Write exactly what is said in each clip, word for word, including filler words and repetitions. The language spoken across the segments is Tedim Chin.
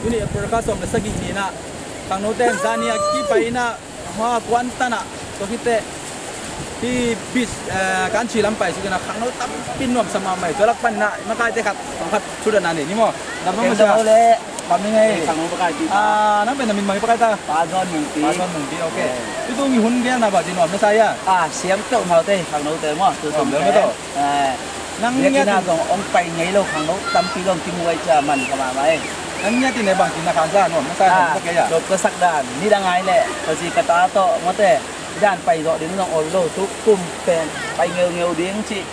Ni April kha sawm le sagih ni-in ah khangnote in zani a kipai in ah, ha, Kuantan ah, tua khit teh hih beach, eh, Kanchi lam pai suk in ah khangno tampi nuamsa mahmah hi. Tua lak panin ah i makaite khat, khat thu dan a nei ni maw. Lam bang masa le, bang ni ngei. Khangno pakai pi. Ah, nang pen na min bang i pakai ta? Pa Zon Mungpi. Pa Zon Mungpi, okay. Eh. Tua tung i hun gen a bang ci nuam na sa hia? Ah, siam peuhmah uh teh khangnote maw. Tua tung bel maw teh. Eh. Nang ngiat in ah zong hong pai ngei lo khangno tampi zong kimu ai cia, man kha mahmah ei. Nang ngiat in ah bang ci na khan sa nuam na sa, ah, nuam na sa kei a. Dop ka sak dan, nidang ai leh ka zi ka ta tawh maw teh, i dan pai zawh ding zong ol lo, tu kum pen pai ngeungeu ding cih,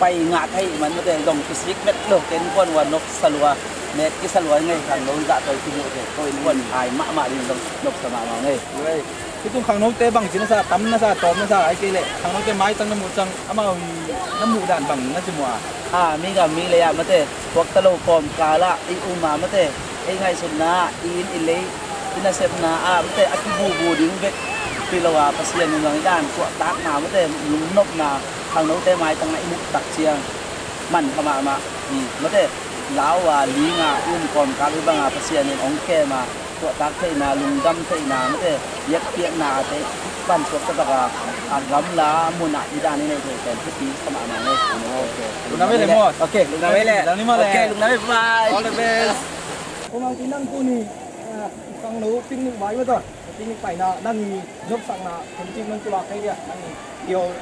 pai ngah thei man maw teh, zong kisik met lo, ken kuan ua nopsa lua, met kisa lua ngei khangno zah tawh kimu teh, ko in kuan ai mahmah ding zong nopsa mahmah ngei. Hih tung khangnote bang ci na sa, tam na sa, tawm na sa, ahih kei leh khangnote maitang na muh ciang amau na muh dan bang na ci muh a? Ah, mi gam mi lei ah maw teh, thuak ta lo kawmkal ah i um a maw teh, ei ngaihsutna ah i inn i lei, i nasepna ah maw teh, a kibubu ding bek hi lo a, Pasian in zong i dan suahtakna maw teh, lungnopna, khangnote maitang na i muh tak ciang man kha mahmah hi maw teh. Lau a, ling a i um kawmkal hih bang a Pasian in hong kem a, suahtak theihna, lungdam theihna maw teh, biakpiakna te pan suak taktak a, a gamla mun ah i dan i neih theih pen thupi kha mahmah ngei. Okay. Lungdam ei le maw. Okay, lungdam ei le. Lungdam ei maw le. Okay, lungdam ei, bye. All the best. Kum ang ti nang tuni, ah, khangno picnic vai maw teh. Picnic paina nang i nopsakna, picnic nang tulak thei dia. Nang i,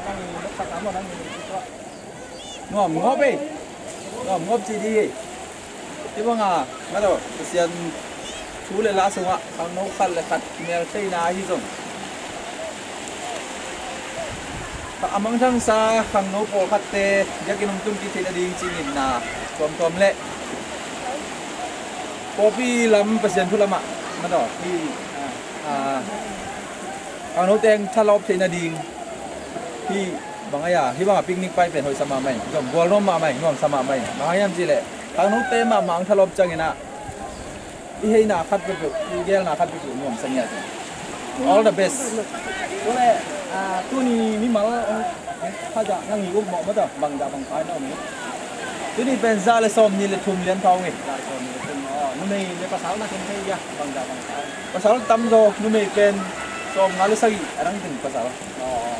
nang i nopsakna maw, nang i nopsakna. Nuam ngawp ei. Nuam ngawp ci di ei. Hih bang a, maw teh, Pasian thu le la sungah khangno khat le khat kimel theihna ahi zong, a mangthangsa khangno pawlkhatte biakinn hong tun kik theih nading cih ngimna tuamtuam le pawlpi lam Pasian thu lamah, maw teh, hih, ah, khangno teng thalawp theih nading hih bang a, hih bang a picnic pai pen hoihsa mahmah in, zong gualnuam mahmah in, nuamsa mahmah in. Bang hang hiam cih leh khangnote mahmah hong thalawp ciangin ah i heina khat peuhpeuh, i geelna khat peuhpeuh nuamsa ngiat. All the best. Tua leh, ah, tuni mimal hong, hong kha zah nang i up mawh maw teh, bangzah bang kha na om hi? Tuni pen za le sawm nih le thum lian thawn hi. Za le sawm nih le thum. Aw, numei le pasal na khen thei hia, bangzah bang kha? Pasal tam zaw, numei pen sawmnga le sagih a dang teng pasal. Aw.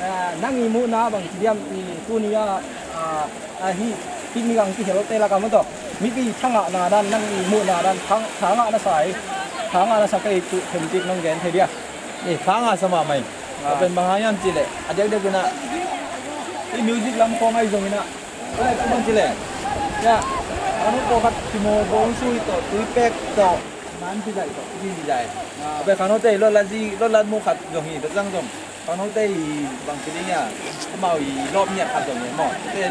Ah, nang i muhna bang ci diam, i tuni a, ah, ahi, picnic ang kihelte lakah maw teh, mipi thangahna dan, nang i muhna dan, thang, thangah na sa hi, thangah na sa kei tu themtik nong gen thei dia. Eh, thangah sa mahmah hi. Ah. Ka pen bang hang hiam cih leh, a diakdiak in ah, i music lam khawng ahi zongin ah, a leh kum bang cih leh, ya, a nu pawlkhat Timo Bawng Sui tawh, Tuipek tawh, Man Pi Zai tawh, Pi Zai. Ah. A pen khangnote i lawtlat zi, lawtlat mu khat zong hi, tua ciang zong khangnote i bang ci ding a, amau i lawp ngiat khat zong hi maw. Te,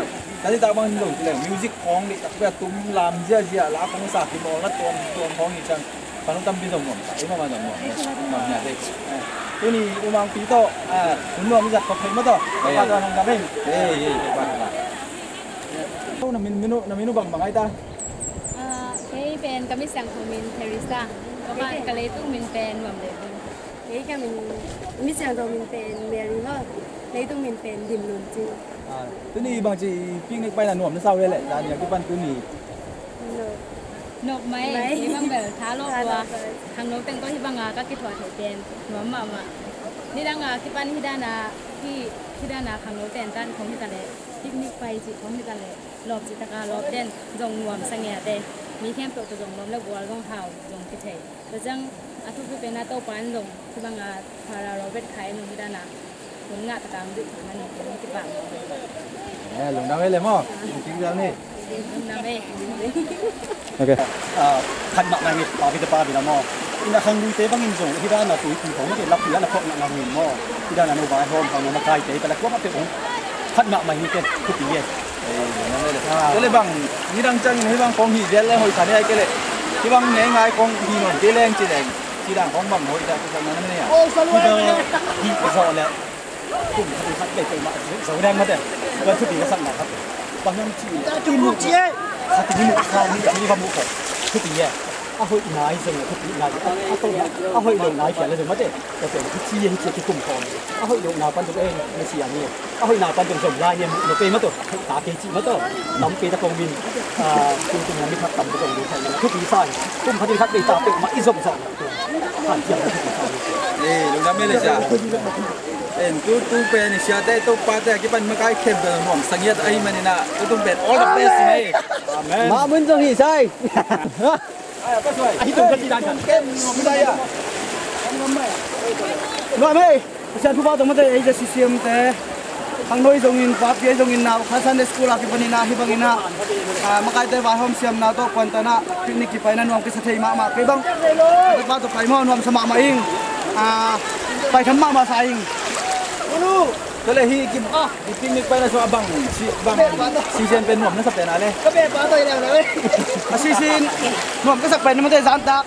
na citak bang zong ci leng music khawng dih tak pia tum lam ziazia, la khawng sa, kimawlna tuamtuam khawng hi ciang khangno tampi zong nuam sa, i mama zong nuam, nuam ngiat hi. Tuni U Mang Pi tawh, ah, hun nuam i zat khop thei maw tawh. Eh. Pa tawh nong dam in. Eh, eh, eh, pa, pa. Ko na min, min uh, na min uh bang bang ai ta? Ah, kei pen ka mi siangtho min Theresa. Ka ban, ka leitung min pen Nuam Leh Bung. Kei ka min, mi siangtho min pen Mary Hall. Leitung min pen Dim Lun Cing. Ah, tuni bangci picnic paina nuam na sa uh hia leh, zan a kipan tuni? Nuam. Nuam mai, mai. Kei bang bel tha lawp lua. Tha lawp lua. Khangno teng tawh hih banga ka kithuah theih pen nuam mahmah. Nidanga kipan hih dana, hih, hih dana khangno ten tan khong hita leh, picnic pai cih khong hita leh, lawp cih taka lawp den zong nuam sa ngiat e. Mi khempeuh tawh zong lawm le gual zong hau zong kithei. Tua ciang a thupi pen a Topa in zong hih banga Father Robert Khai in zong hih dana hun ngah takang duh kik manin kei zong kipah. Eh, lungdam ei le maw. Lungdam ei. Okay. Ah, khat mahmah hi, pa Peter pa Peter maw. Ina khangluite bangin zong hih dana tuipi khong te lakpi ana phawk ngah ngah hi maw. Hih dana no vaihawm khangno makaite ka la kuamah peuh hong khat mahmah hi te, thupi e. Ei, nang le le. Ah. Kei le bang, nidang ciangin hih bang khong hih zel le hoih kha ni ai kei le. Hih bang ngei ngai khong hih non kei leng ci leng. Ci dang khong bang hoih dah, ci dang nang ne a. Hih zawh le. Kum khat khat pei pei mah zo dang mah te. Tua thupi ka sakna khat. Bang hong ci le. Khat ni mu khat ni ka mi va mu ko. Thupi e. A hoih nai zong a thupi nai, a, a, a hoih lo nai phial a zong mate. Ka pen hi ci hi ci kikum khawm. A hoih lo na pan zong ei na siam hi. A hoih na pan zong zom lai hi mu lo kei mato. Ta kei ci mato. Tam kei ta kong min. A, tung tung mi khat tam zong lu thai na thupi sai. Kum khat in khat kei ta pe ma i zom zom. Han tiang na thupi sai. Eh, lungdam mei le sia. En tu tu pen siate Topate kipan makai khem da nuam sangiat ahi manina. Tu tu pen all the best mei. Amen. Ma mun zong hi sai. Ahi tung ka ci dan kan. Nuam ei. Pasian thupha tawh mate ei ZCCM te. Khangno i zongin, papi i zongin, nau kha Sunday school a kipanin a hi bangin a, a, makaite vaihawm siamna tawh kuantan a picnic kipaina nuam kisa thei mahmah kei bang. Ka pa tawh pai maw nuam sa mahmah ing. A, pai tham mahmah sa ing. Tole hi ki, ah, i picnic paina sung a bang si, bang season pen nuam na sa pen a le. Ka be pa to i leng le. A season nuam ka sak pen mate zan tak.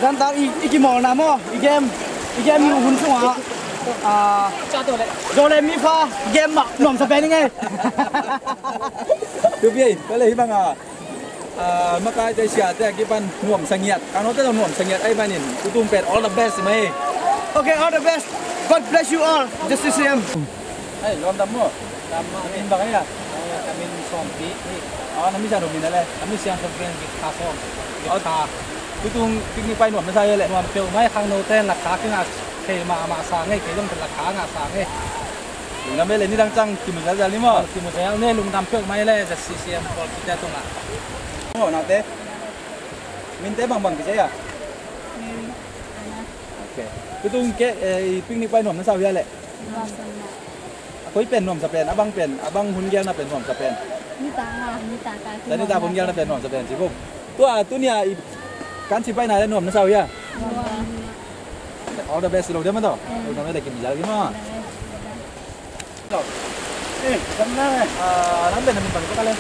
Zan tak i, i kimawlna maw, i game, i game i hun sung a. Ah, Jole mi fa game mah nuam sa pen i nge. Tu bi ei, ka le hi bang a. Ah, makaite siate a kipan nuam sangiat. Kano te nuam sangiat ai banin. Tutung pen all the best mai. Okay, all the best. God bless you all. ZCCM. Ai, lom dam mo. Dam mo. Min bang ya. Min som pi. Ah, na mi sa do min ale. Na mi siang som pen git ka som. Git ka. Tutung picnic pai nuam na sa ya le. Nuam peuh mai Khangno te na ka ki nga. Kei ma ma sa nge, kei dong la ka nga sa nge. Lungdam e le ni dang cang kimu zel zel ni maw. Kimu zel ni lungdam peuh mai le ZCCM pawl kite tungah. Maw nate. Minte bangbang kici a? Mary. Ana. Ok. Tutung ke, eh, i picnic pai nuam na sa uh hia le? Nuam sa. A koi pen nuam sa pen, a bang pen, a bang hun gelna pen nuam sa pen. Ni ta nga, ni ta ka. Ni ta hun gelna pen nuam sa pen ci buk. Tua tunia i kan ci paina le nuam na sa uh hia? Nuam. All the best lo dia ma to. Lo dia ma le kim jal ki ma. Eh, kam na eh. Ah, nang pen na min pan ko ta le.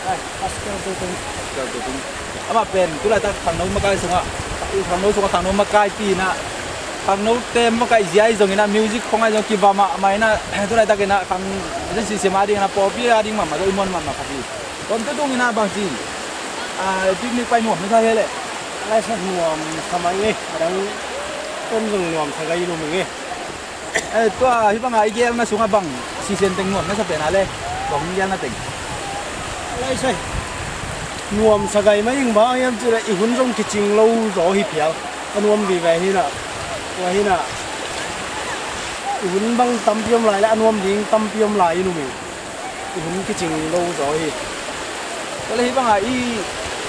Ai, Pascal Tutung. Pascal Tutung. Ama pen tulaitak Khangno makai sunga. Khangno sunga Khangno makai pi na. Khangno te makai zia i zong ina music khong ai zong kiva ma ma ina. Tulaitak ina Khang ZCCM a ding ina popi a ding ma ma zong i muan ma ma khapi. Kon Tutung ina bang ci. Ah, picnic pai nuam na sa hia le. Lai sa nuam sa mai nge. Adang kon zong nuam sa gai nuam nge. Eh, tua hi banga i gelna sunga bang sisen teng nuam na sa pen a le, bang hun gelna teng. Lai sai. Nuam sa gai mai ing bang hiam cih le i hun zong kicing lo zaw hi phial. A nuam vive hi na. Tua hi na. I hun bang tampi om lai le a nuam ding tampi om lai i nuam ing. I hun kicing lo zaw hi. Tua le hi banga i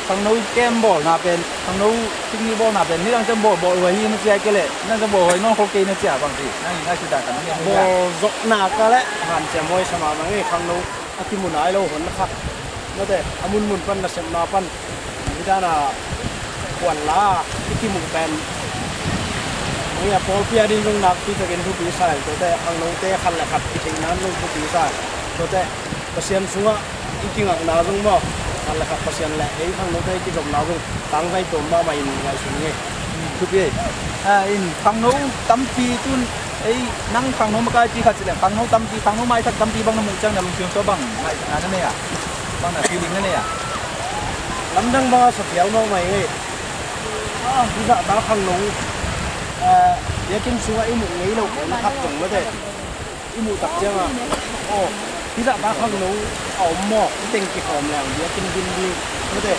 Khangno camp bawlna pen, Khangno picnic bawlna pen, nidang ciang bawl, bawl huai hi na cia kei le, nidang ciang bawl huai nawn khol kei na cia bang ci, nang i ngai ci dan kan nang i hang hi a. Bawl zawhna ka le hanciam huai sa mahmah ngei Khangno a kimu nai lo hon kha. Mate, a munmun pan nasepna pan. Hih dana kuan la i kimuh pen. Hih a pawlpi a ding zong nakpi takin thupi sa hi. Tuate Khangnote khat le khat kitheihna zong thupi sa hi. Tuate Pasian sungah i kingakna zong maw. Khat le khat Pasian le ei Khangnote i kizopna zong tangzai tuam mahmah in ngaihsun ngei. Thupi ei. Ah, in Khangno tampi tun ei nang Khangno makaipi khat cileh Khangno tampi, Khangno maithak tampi bang na muh ciang na lungsim sua bang ngaihsutna na nei a, bang na feeling na nei a. Lamdang banga sa pial mahmah ngei. Ah, hih zahta Khangno, eh, biakinn sungah i muh ngei lo na khat zong mate. I muh tak ciangah, aw, hih zahta Khangno a om maw, hih teng kikhawm leng biakinn dim ding mate.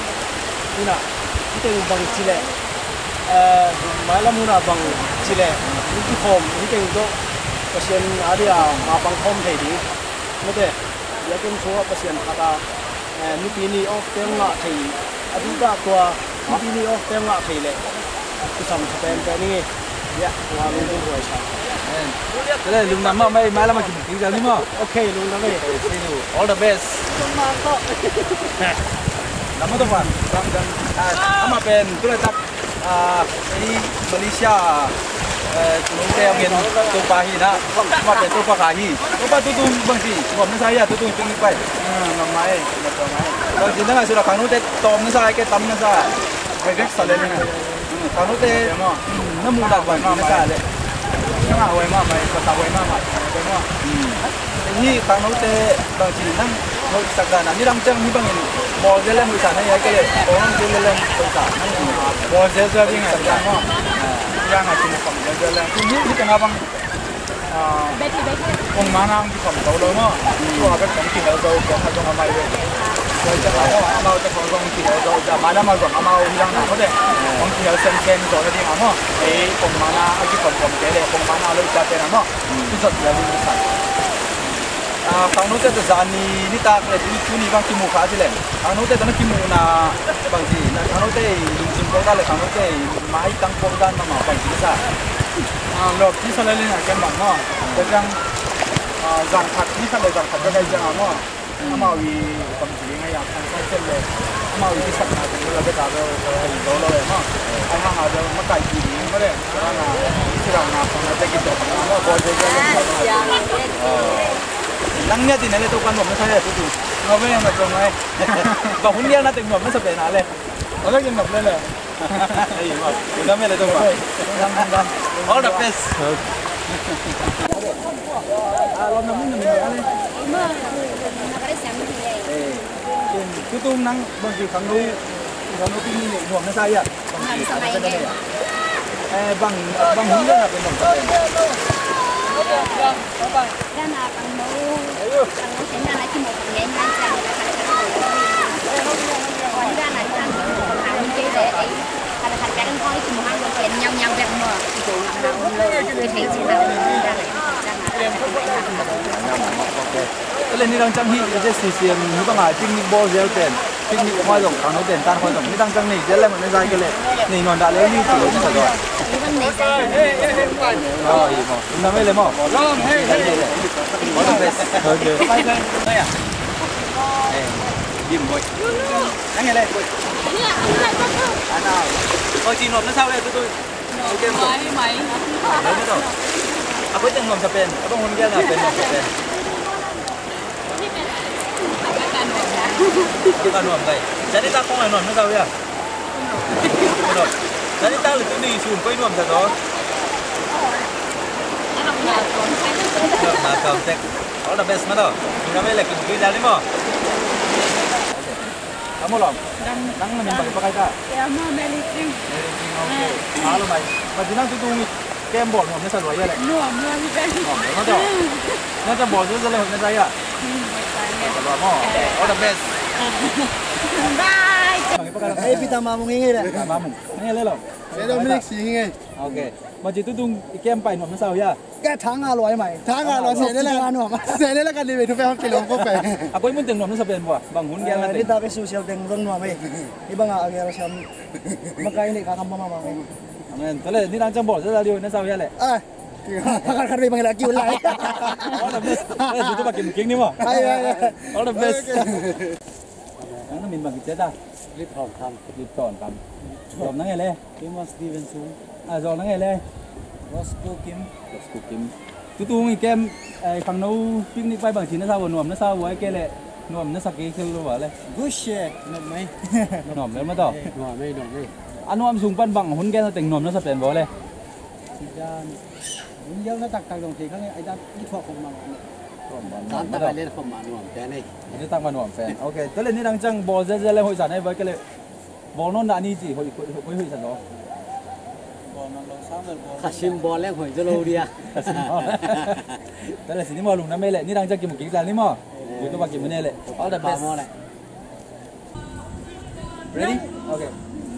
Hinah hih teng bang cileh, eh, mailam hunah bang cileh hih kikhawm hih teng tawh Pasian a dia mapang khawm thei ding mate. Biakinn sungah Pasian khat a, eh, nipi ni off teng ngah thei, a dih dah tua nipi ni off teng ngah thei leh kisam sa penpen ing e. Ya, tua lungdam huai sa. Amen. Tale lungdam mah mai, mai lama kimu kik jal ni maw. Okay, lungdam e. Okay, see you. All the best. Lungdam mah tawh. Lam mah tawh pan. Lam, lam. Ah, amah pen tulaitak, ah, i Malaysia, eh, tulungte a ngen Topa hi na. Amah pen Topa kha hi. Topa tutung bangci nuam na sa hi a, tutung i picnic pai. Ah, nuam mah e. Bangci na ngaihsut a Khangnote tawm na sa, ke tam na sa. Regret sa le na. Khangnote, mm, na muh dak bangci na sa le. Nga huai mahmah, ka sa huai mahmah. Mm. Hih Khangnote bangci nang Hoih sak dan a, nidang ciang hih bangin bawl zel leng hoih sa na hi a, kei leh bawl nang zel leng hoih sa na hi. Bawl zel zel ding a, hoih sak dan maw? Nidang a kimu khawm zel zel leng. Tuni hih tengah bang, ah, kong mana hong kikhawm zo lo maw? Tua bek kong kihel zo, kong a zong a mai ve. Tua ciang a maw, amau te khawng zong kihel zo, tua mana ma zong amau hidang na maw te. Kong kihel semsem zo na ding a maw? Ei kong mana a kikhawm khawm te leh kong mana a lo i ta te na maw? I zot zel ding i sa. Ah, khangnote tawh zani nitak le tuni, tuni bang kimu kha ci leng. Khangnote tawh na kimuhna bang ci, na khangnote i lungsim puak dan le khangnote i maitang puak dan mahmah bang ci na sa. Ah, lawp ci sa le leng a ken bang maw. Tua ciang, ah, zan khat, ni khat le zan khat ka kai ciang a maw. Amau i bang ci ding a, a khang sai ciang le amau i kisapna teng lo bek a bel thei zo lo e maw. Ai hang a bel makai ci ding maw le. Hang a, ci dang na khang na te ki tawh na maw, bawl zel zel lo. Nang ngiat in a le Topa nuam na sa e, Tutung. Nuam e, nuam e. Bang hun ngial na teng nuam na sa pen a le. A le kin nuam le le. Ei, nuam. Nuam e le Topa. All the best. A, lawm na mun na mun a le. Ei, Tutung nang bang ci khangno, khangno picnic nuam na sa e a. Nuam sa mai nge. Eh, bang, bang hun ngial na pen nuam sa pen. Bang hun ngial na pen nuam sa pen. Tua le nidang ciang hih Z C C M hih bang a picnic bawl zel pen. Picnic khua zong, khangno ten tan khua zong. Nidang ciang nei zel leng hoih na sa e kei leh. Nei nawn dah leh li ci lo na sa zaw. Aw, hi maw. Lungdam e le maw. All the best. Okay. Eh, Dim boy. Nang e le. Ana. Koi ci nuam na sa le tu tu. Mai, mai. Mai na tawh. A koi teng nuam sa pen. A bang hun ngial na pen nuam sa pen. A bang ka nuam kai. Zani tak kong a nuam na sa uh hia. Zani tak le tuni sun koi nuam sa zaw. All the best mah tawh. Tuna mei le kin kizal ni maw. Ka maw lawm? Nang na min bang i pakai ta? Mary Jing. Mary Jing, ok. Hello mai. Bang ci nang tutung i kem bawl nuam na sa lua hia le? Nuam lua hi pen. Nuam lua hi pen. Nang ciang bawl zel zel le hoih na sa hia? Sa lua maw? All the best. Bye. Bang i pakai ta? Ei, Peter Mamung hi ngei le. Peter Mamung. Ngei le lo. Saint Dominic si hi ngei. Ok. Bang ci tutung i kem pai nuam na sa hia? Ka thanga lua mai. Thanga lua. Thanga lua. Sene la nuam. Sene la ka ni be thu pe hong kilong ko pe. A koi mun teng nuam na sa pen bua. Bang hun gel na teng. Ni ta ka social teng zong nuam e. Hih bang a gel siam. Makai nei ka kam mama mai. Amen. Tua le nidang ciang bawl zel zel le hoih na sa uh hia le? Ah. Khat khat bei bang la kiu lai. All the best. Eh, tu tu bang kim king ni maw. Ai, ai, ai. All the best. Okay. Nang na min bang ci ta? Lip Thawng Kham. Lip Thawng Kham. Zawm na ngei le? Kim Steven Sung. A, zawm na ngei le? Roscoe Kim. Roscoe Kim. Tutung i kem, eh, khangno picnic pai bang ci na sa uh a, nuam na sa uh a, kei le nuam na sa kei khel lo a le? Good shit. Nuam mai. Nuam le ma tawh. Eh, nuam mai, nuam mai. A nuam sung pan bang hun gel na teng nuam na sa pen baw le? Sidan. Hun gel na taktak dong thei kha ngei, ai dan i thuak khong ma nuam. Thuak ma nuam. Tam tak ai le khong ma nuam pen ei. Ni tak ma nuam pen. Ok. Tua le nidang ciang bawl zel zel le hoih sa na hi baw kei le. Bawl nawn dah ni ci, hoih, hoih, hoih, hoih sa zaw. Bawl nawn lo sa bel bawl. Khasim bawl leng hoih zaw lo dia. Khasim bawl. Tua le si ni maw lungdam e le, nidang ciang kimu kik zal ni maw. Ui tu ba kimu ne le. All the best. Ready? Okay.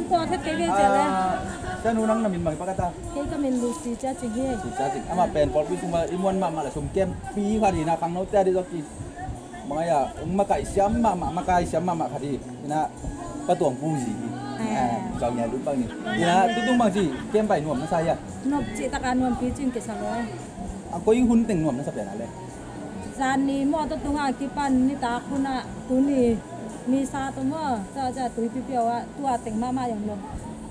Tua thep kei ve cia le. Ah, sianu nang na min bang i pakata. Kei ka min Lucy Cia Cing hi. Lucy Cia Cing. Amah pen pawlpi sung ma i muan mahmah le sum kem pi kha di na khangno te a di zawk ki. Bang a, makaih siam mahmah, makaih siam mahmah khat hi. Ina, Pa Tuang Pu zi hi. Eh. Eh, Zau Ngia Lun bang ni. Ina, tutung bang ci, kem pai nuam na sa hia? Nuam ci taka nuam pi cin kisa lo. A koi hun teng nuam na sa pen a le? Zan ni maw, tutung a kipan nitak hun a, tuni, Misa tu maw, ca ca tui pipiau a, tua teng mahmah yang nuam.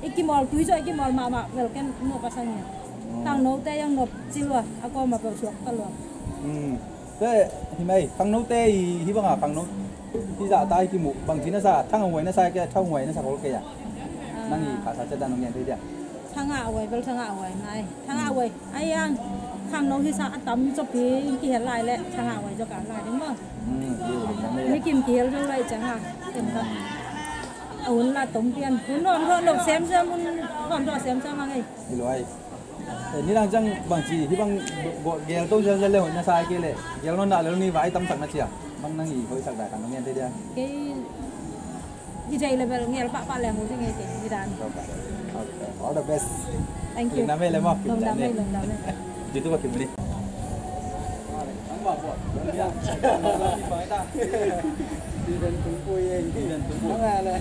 I kimawl tui zaw, i kimawl mahmah, vel ken nuam pasang hi. Hmm. Khangno te yang nuam ci lua, a kawm a peuh suak ta lua. Hmm. Te, hi mai, khangnote i, hih banga khangno, hih zahta i kimuh, bangci na sa, thanghuai na sa kei, thanghuai na sa khol kei a. Nang i khasa ciat dan hong gen thei dia. Thangahhuai bel thangahhuai ngai. Thangahhuai, ai ang. Khangno hisa a tam zawpi kihel lai leh thangah vai zawka lai ding maw. Hmm, hi, hi, hi. Nikim kihel zo lai cianga, temta a hun la tom pian. Hun nuam zawh lo semsem, hun nuam zawh semsem a ngei. Hi lo ai. Eh, nidang ciang bangci hih bang gel to zelzel le hoih na sa kei leh gel nawn dah lel ni, vai tamsak na cia. Bang nang i hoihsak dah kan nong ngen te dia. Kei Hi jai level ngel pahpah leng uh ding ei kei hi dan. Okay. All the best. Thank you. Lungdam ei le maw. Lungdam ei, lungdam ei. Youtube a kim ni. Steven Tungpui ei. Steven Tungpui. Nang a le.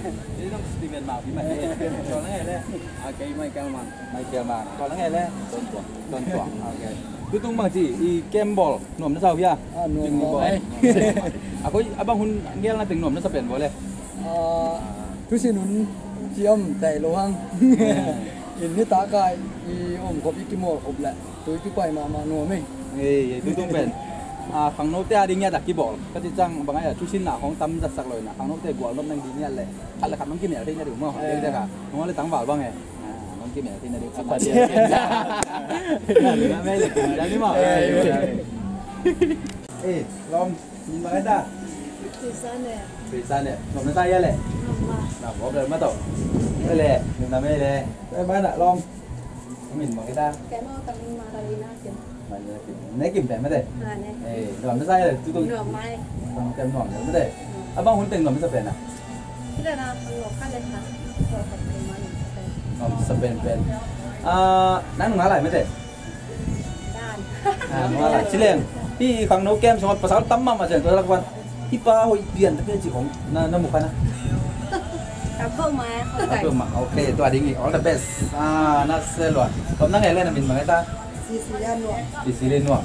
Steven Mah Pi Mah. Nang a le. A kei Michael Mang. Michael Mang. Nang a le. Don Tuang. Don Tuang. Okay. Tutung bangci i kem bawl nuam na sa uh hia? Ah, nuam, nuam. A koi a bang hun ngelna teng nuam na sa pen bawl le. Ah, thusin hun ci om tai lo hang. Eh. In ni ta kai i om khop i kimawl khop le. Tui kipai mahmah nuam ei. Ei, ei, tutung pen. Ah, khangnote a ding ngiat a kibawl. Ka ci ciang bang ai a thusinna hong tam zatsak lo in a khangnote gual nop nang ding ngiat le. Khat le khat nong kimel thei ngiat ding maw. Eh. Ding ding a. Nong le tangval bang e. Ah, nong kimel thei ngiat ding. Apa dia? Nah, ni mah mel le. Jadi maw. Eh, lawm. Min bang ai ta? Susan eh. Susan eh. Nuam na sa hia le? Nuam mah. Nuam mah, nuam mah tawh. Ei le, nuam na mei le. Ei, bang na lawm. Min bang ai ta? Kei mah ka min Madalina Kim. Madalina Kim. Ne Kim pen mah te? Ah, ne. Eh, nuam na sa hia le? Tutung. Nuam mai. Nuam kem nuam mah te. Nuam. A bang hun teng nuam na sa pen a? Kila na, ang lokal eh, ha? Lokal eh, man, sa pen. Nuam sa pen pen. Ah, nang nung halai mah te? Ah, nung a lai. Ci leng. Hih khangno kem sungah pasal tam mahmah ciang tua lak van. Hih pa hoih pian ta pia ci khong. Na, na mu kha na. Ka peuh mah, hoih kai. Ka peuh mah. Okay, tua ding hi. All the best. Ah, na se lua. Tom na ngei le na min bang ai ta? Cecilia Nuam. Cecilia Nuam.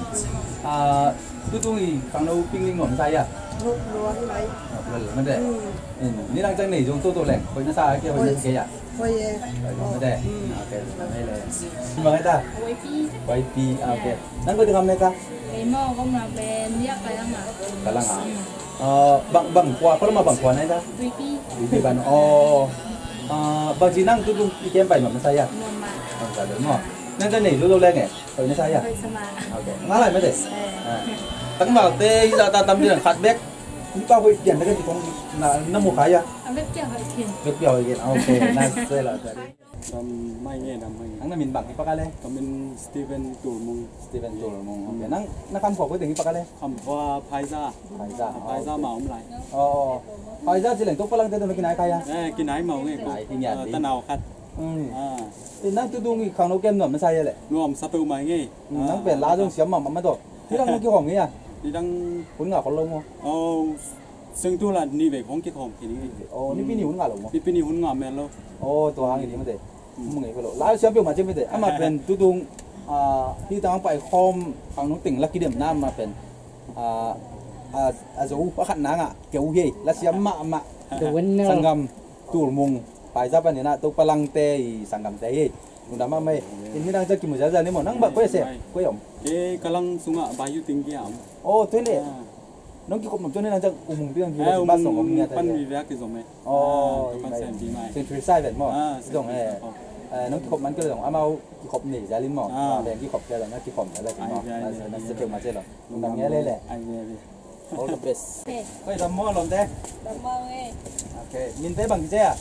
Ah, tutung i khangno picnic nuam sa hia? Nuam, nuam lai. Nuam lai, mah te. Hmm. Nidang ciang nei zong toto leng. Hoih na sa kei, hoih na sa kei a. Hoih e. Hoih mah te. Hmm. Okay, hoih mah le. Bang ai ta? Waipi. Waipi, okay. Nang koi teng gam ne ta? Kei maw, ka omna pen Biak Kalang ah. Kalang ah. Hmm. Ah, bang, bang khua, koi lam a bang khua na ai ta? Waipi. Waipi ban. Oh. Ah, bangci nang tutung i kem pai nuam na sa hia? Nuam mah. Nuam sa le maw. Nang ta nei zo zo leng e. Hoih na sa hia? Hoih sa mah. Okay. Nga lai mah te. Eh. Ah. Tangvalte i za ta tam ding khat bek. Hih pa hoih pian ta ka ci khong na, na mu kha hia? A bek pia hoih pian. Bek pia hoih pian. Okay, nice. Sa la ta. Dam mai nge, dam mai nge. Nang na min bang hi pak a le? Ka min Steven Tul Mung. Steven Tul Mung. Okay. Nang na kham khua koi teng hi pak a le? Kham khua Phaiza. Phaiza. Phaiza mah om lai. Oh. Phaiza ci leng Tokpalangte tawh na kinai kha hia? Eh, kinai mah nge. Kinai, kinai. Ah, tanau khat. Hmm. Ah. Eh, nang tutung i khangno kem nuam na sa hia le? Nuam sa peuhmah nge. Hmm, nang pen la zong siam mahmah mah tawh. Hih dang nong kikhawm nge a? Hih dang hun ngah khol lo maw? Oh, seng tu la ni vei khong kikhawm khin nge. Oh, nipi ni hun ngah lo maw? Nipi ni hun ngah men lo. Oh, tua hang i ni mah te. Hmm. Mung e khol lo. La siam peuhmah ci mah te. Amah pen tutung, ah, hih tang pai khawm khangno teng la kidemna amah pen. Ah, ah, a zo a khat nang a keu hi. La siam mahmah. The winner. Sanggam. Tul Mung, Phaiza panin a Tokpalangte i sanggamte hi. Lungdam mahmah hi. In nidang ciang kimu zelzel ni maw. Nang bang koi a sem? Koi om? Kei Kalang sungah Bayu Ting kia om. Oh, tua le. Ah. Nong kikhop nuam ciang nidang ciang U Mung pi dang hi. Eh, U Mung pan mi vek kizom e. Oh, ah, tua pan sem pi mai. Century Side ven maw. Ah, zong e. Eh, nong kikhop man kei zong amau kikhop nei zel in maw. Ah. Ven kikhop kei zong na kikhop zel in maw. Ai, ai, ai, ai. Lungdam ngiat le le. Ai, ai, ai. All the best. Eh. Koi dam maw lawmte? Dam maw e. Okay. Minte bang ci a?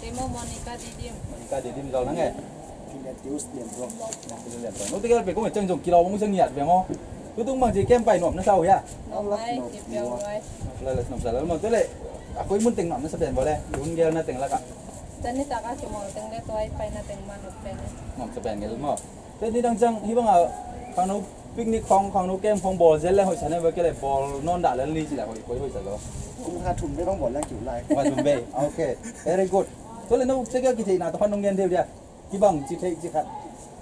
Kei maw Monica Didim. Monica Didim, zong nang e? Ignatius Lian Tuang. Ignatius Lian Tuang. Note kei pe kong e ciang zong kilau mong ciang ngiat ve maw. Tutung bang ci kem pai nuam na sa uh hia? Nuam lai, ki piau lai. Lai lai nuam sa lai maw. Tua le a koi mun teng nuam na sa pen bawl le. Hun gelna teng lak ah. Tua ni tak a kimawl teng le tua i paina teng man uh pen. Nuam sa pen ngel maw. Tua nidang ciang hih bang a khangno picnic khong, khangno kem khong bawl zel le hoih sa ne, bang kei le bawl nawn dah lel ni ci le hoih, hoih, hoih sa lo. Kum kha thum bei khong bawl le kiu lai. Kum kha thum bei. Okay. Very good. Tua le no, tua kei a kitheihna tua khan nong gen thei uh dia. Kibang ci theih ci khat.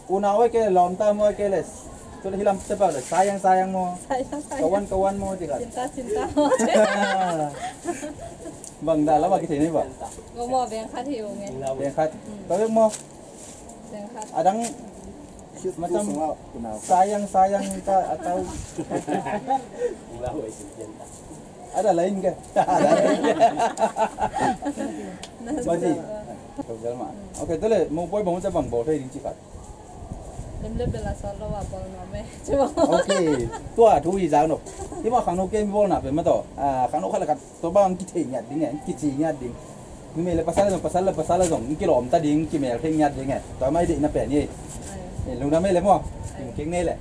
Unau e kei le lawmta maw e kei le. Tua le hih lam cia pau le sayang sayang maw. Sayang sayang. Ka wan ka wan maw ci khat. Cinta cinta maw. Bang dah lam a kithei ni ba. Ko maw beng khat hi ung e. Beng khat. Hmm. Ka beng maw. Adang macam sayang sayang ta atau ada lain ke? Baji. Okay, tua le mopoi bang ca bang bawl thei ding ci khat. Lim le bel a sawt lo a bawl nuam e. Ci bawl. Ok. Tua thu i zak no. Hi mah khangno kem bawlna pen mah tawh. Ah, khangno khat le khat tua bang kithei ngiat ding e, kici ngiat ding. Numei le pasal le zong, pasal le pasal le zong kilawm ta ding, kimel thei ngiat ding e. Tua mah i deihna pen hi. Ai. Eh, lungdam e le maw. Ai. Kim keng ne le.